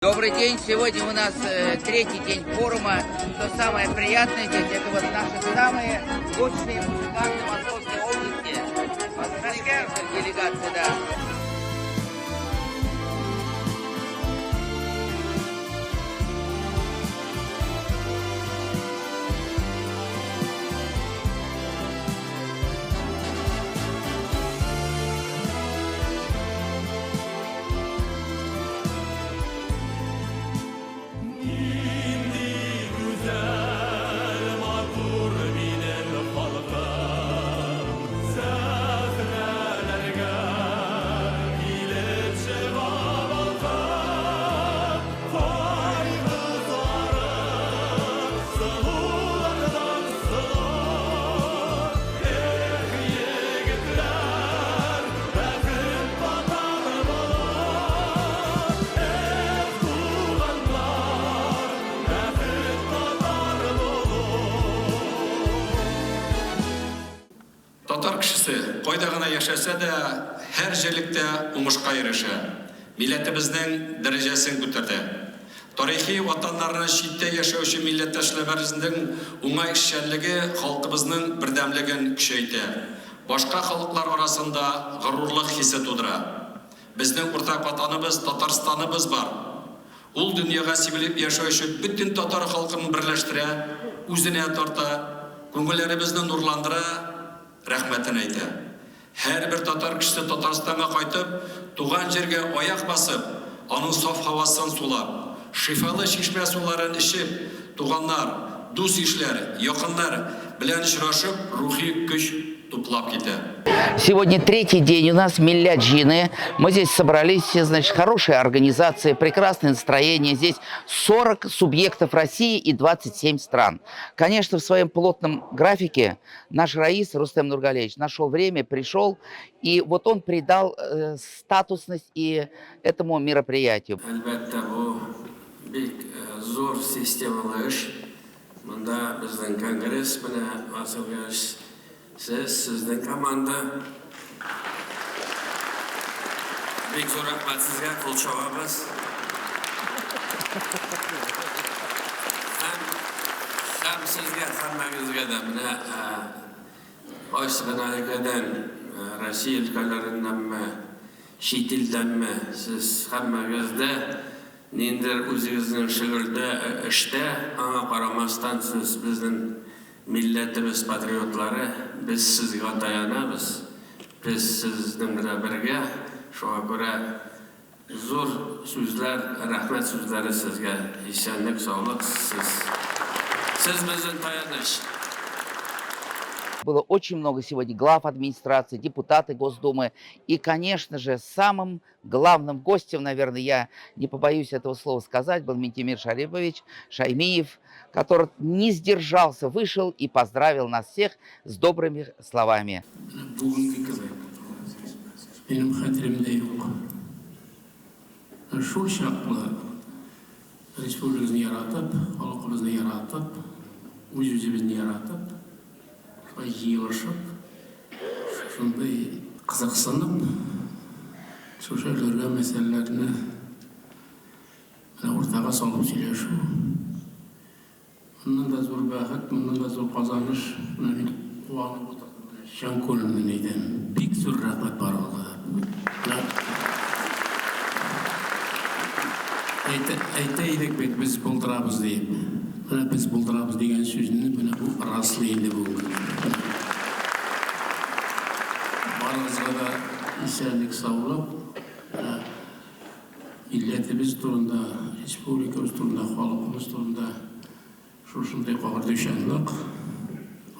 Добрый день. Сегодня у нас третий день форума. Что самое приятное здесь, это вот наши самые лучшие музыканты Московской области. Московская делегация, да. Татар кешесе кайда гына яшәсә дә, һәр җирлектә уңышка ирешә, милләтебезнең дәрәҗәсен күтәртә. Тарихи ватаннарыннан читтә яшәүче милләттәшләребезнең уңай эшчәнлеге халкыбызның бердәмлеген көчәйтә, башка халыклар арасында горурлык хисе тудыра. Безнең уртак ватаныбыз, Татарстаныбыз бар. Ул дөньяга сибелеп яшәүче бөтен татар халкын берләштерә, үзенә тарта, күңелләребезне нурландыра, рәхмәтен әйтә. Һәрбер татар кешесе Татарстанга кайтып, туган җиргә аяк басып, аның саф һавасын сулап, шифалы чишмә суларын эчеп, туганнар, дус-ишләр, якыннар белән очрашып, рухи көч туплап китә. Сегодня третий день у нас Милләт-җыены. Мы здесь собрались, значит, хорошая организация, прекрасное настроение. Здесь 40 субъектов России и 27 стран. Конечно, в своем плотном графике наш Раис Рустем Нургалиевич нашел время, пришел, и вот он придал статусность и этому мероприятию. Әлбәттә, бу бик зур системалы эш. Монда безнең конгресс, менә Васил Георгиевич, сез, сезнең команда. Бик зур рәхмәт сезгә, кул чабабыз. Һәм, һәм сезгә һәммәгезгә дә менә кайсы гына өлкәдән, Россия өлкәләреннәнме, чит илдәнме, сез һәммәгез дә ниндидер үзегезнең шөгыльдә, эштә, аңа карамастан, сез безнең милләтебез патриотлары, без сезгә таянабыз, без сезнең белән бергә, шуңа күрә зур сүзләр, рәхмәт сүзләре сезгә, исәнлек, саулык, сез, сез безнең таяныч. Было очень много сегодня глав администрации, депутаты Госдумы. И, конечно же, самым главным гостем, наверное, я не побоюсь этого слова сказать, был Минтимер Шарипович Шаймиев, который не сдержался, вышел и поздравил нас всех с добрыми словами. Бүгенге кебек минем хәтеремдә юк. Шул чаклы республикабызны яратып, халкыбызны яратып, үз-үзебезне яратып, шулай җыелышып, шушындый кызыксынып, шушы өлгергән мәсьәләләрне менә уртага салып сөйләшү, моннан да зур бәхет, моннан да зур казаныш, менә мин куанып утырдым, менә чын күңелемнән әйтәм, бик зур рәхмәт барыгызга да. Менә әйтә, әйтә идек бит, без булдырабыз диеп. Менә без булдырабыз дигән сүзне менә бу раслый инде бүгенге көн. Барыгызга да исәнлек, саулык. Менә милләтебез турында, республикабыз турында, халкыбыз турында шушындый кагырдучанлык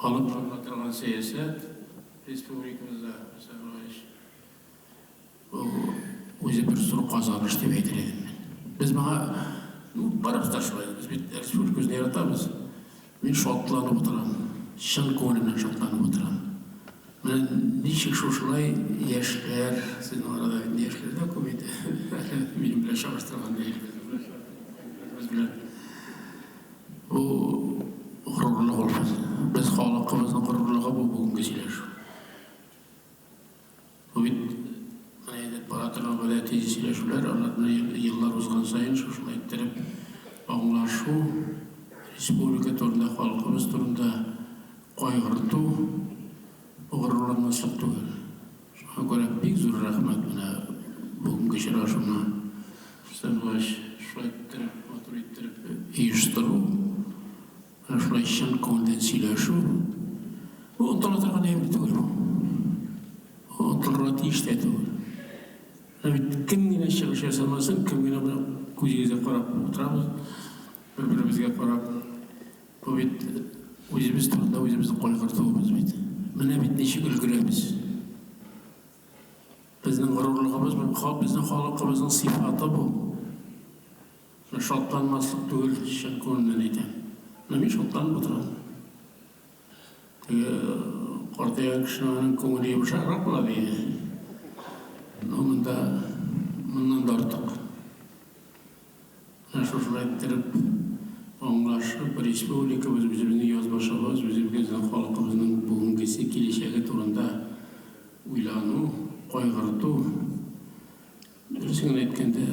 алып барыла торган сәясәт республикабызда, Мөхсән бу үзе бер зур казаныш дип әйтер идем мин. Без моңа, ну, барыбыз да шулай, без бит республикабызны яратабыз. Мин шатланып утырам, чын күңелемнән шатланып утырам. Менә ничек шушылай яшьләр, сезнең арада бит яшьләр дә күп иде, минем белән чагыштырганда, яшьләр белән. Бу горурлык ул. Без халкыбызның горурлыгы бу бүгенге сөйләшү. Бу бит менә инде бара торган гадәти сөйләшүләр, алар менә еллар узган саен шушылай. иттереп аңлашу, республика турында, халкыбыз турында кайгырту горурланмаслык түгел. Шуңа күрә бик зур рәхмәт менә бүгенге очрашуны Рөстәм Нургалиевич шулай иттереп, матур иттереп оештыру, менә шулай чын күңелдән сөйләшү, бу онытыла торган әйбер түгел бу. Бу онытылырга тиеш тә түгел. Менә бит кем генә чыгыш ясамасын, кем генә менә күзегезгә карап утырабыз, бер-беребезгә карап. Бу бит үзебез турында үзебезнең кайгыртуыбыз бит. Менә бит ничек өлгерәбез. Безнең горурлыгыбыз бу, безнең халыкыбызның сыйфаты бу. Менә шатланмаслык түгел, чын күңелемнән әйтәм. Менә мин шатланып утырам. Теге картайган кешенең аның күңеле йомшаграк була ди. Ну, монда моннан да артык. Менә шушылай иттереп аңлашып, республикабыз, үзебезнең язмышыбыз, үзебезнең халкыбызның бүгенгесе, киләчәге турында уйлану, кайгырту, Дөресен генә әйткәндә,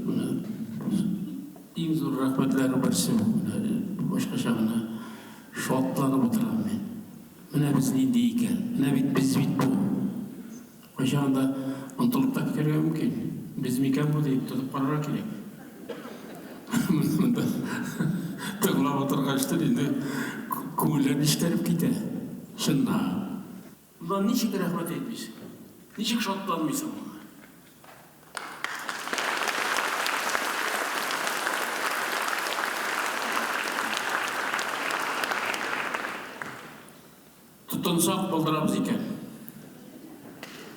менә иң зур рәхмәтләрнең берсе бу. Менә башкача гына шатланып утырам мин. Менә без нинди икән. Менә бит без бит бу. Кайчагында онытылып та китәргә мөмкин. Без микән бу дип тотып карарга кирәк. Монда тыңлап утыргачтын инде күңелләр нечкәреп китә. Чынлап. Монда ничек рәхмәт әйтмисең? Ничек шатланмыйсың моңа? Тотынсак, булдырабыз икән.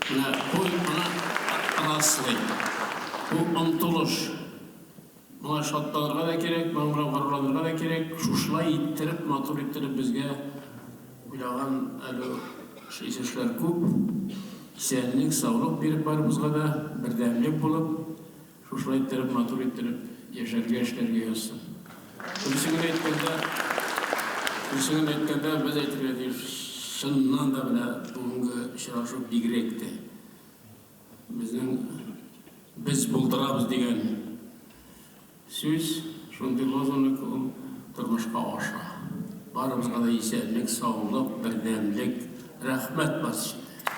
Менә бу моны раслый. Бу омтылыш. Моңа шатланырга да кирәк, моның белән горурланырга да кирәк. Шушылай иттереп, матур иттереп безгә уйлаган әле эшлисе эшләр күп. Исәнлек, саулык биреп барыбызга да, бердәмлек булып, шушылай иттереп, матур иттереп яшәргә, эшләргә язсын. Дөресен генә әйткәндә, дөресен генә әйткәндә, без әйтергә тиеш, чыннан да менә бүгенге очрашу бигрәк тә Безнең Без булдырабыз дигән сүз, шундый лозунг, ул тормышка аша. Барыбызга да исәнлек, саулык, бердәмлек, рәхмәт барысы өчен дә.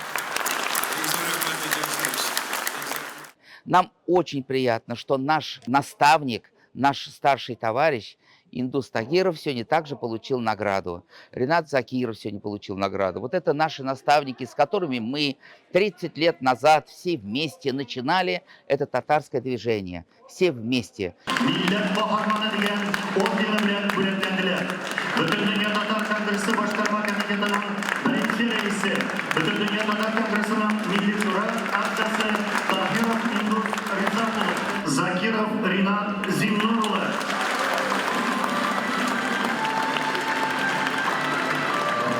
Бик зур рәхмәт, Илдус Ильич. Бик зур рәхмәт. Нам очень приятно, что наш наставник, наш старший товарищ Индус Тагиров сегодня также получил награду. Ринат Закиров сегодня получил награду. Вот это наши наставники, с которыми мы 30 лет назад все вместе начинали это татарское движение. Все вместе. Милләт каһарманы дигән ордены белән бүләкләнделәр. Бөтендөнья татар конгрессы башкарма комитетының беренче рәисе, Бөтендөнья татар конгрессының Милли Шура әгъзасы Таһиров Индус Риза улы. Закиров Ринат Зиннур улы.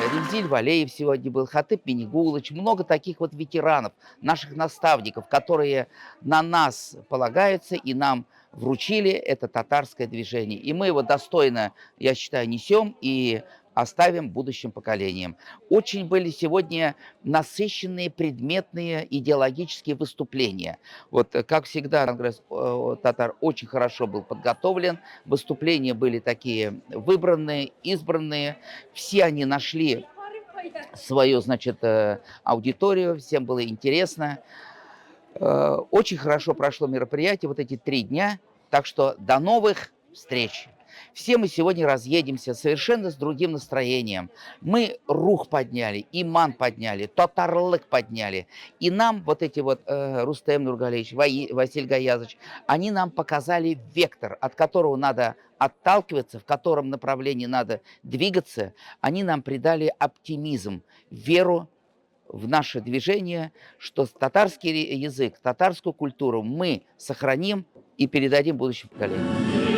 Ремзиль Валеев сегодня был, Хатыб Минигулыч, много таких вот ветеранов, наших наставников, которые на нас полагаются и нам вручили это татарское движение. И мы его достойно, я считаю, несем и оставим будущим поколениям. Очень были сегодня насыщенные предметные идеологические выступления. Вот, как всегда, Конгресс татар очень хорошо был подготовлен. Выступления были такие выбранные, избранные. Все они нашли свою, значит, аудиторию, всем было интересно. Очень хорошо прошло мероприятие вот эти 3 дня. Так что до новых встреч! Все мы сегодня разъедемся совершенно с другим настроением. Мы рух подняли, иман подняли, татарлык подняли. И нам вот эти вот Рустем Нургалиевич, Василь Гаязович, они нам показали вектор, от которого надо отталкиваться, в котором направлении надо двигаться. Они нам придали оптимизм, веру в наше движение, что татарский язык, татарскую культуру мы сохраним и передадим будущим поколениям.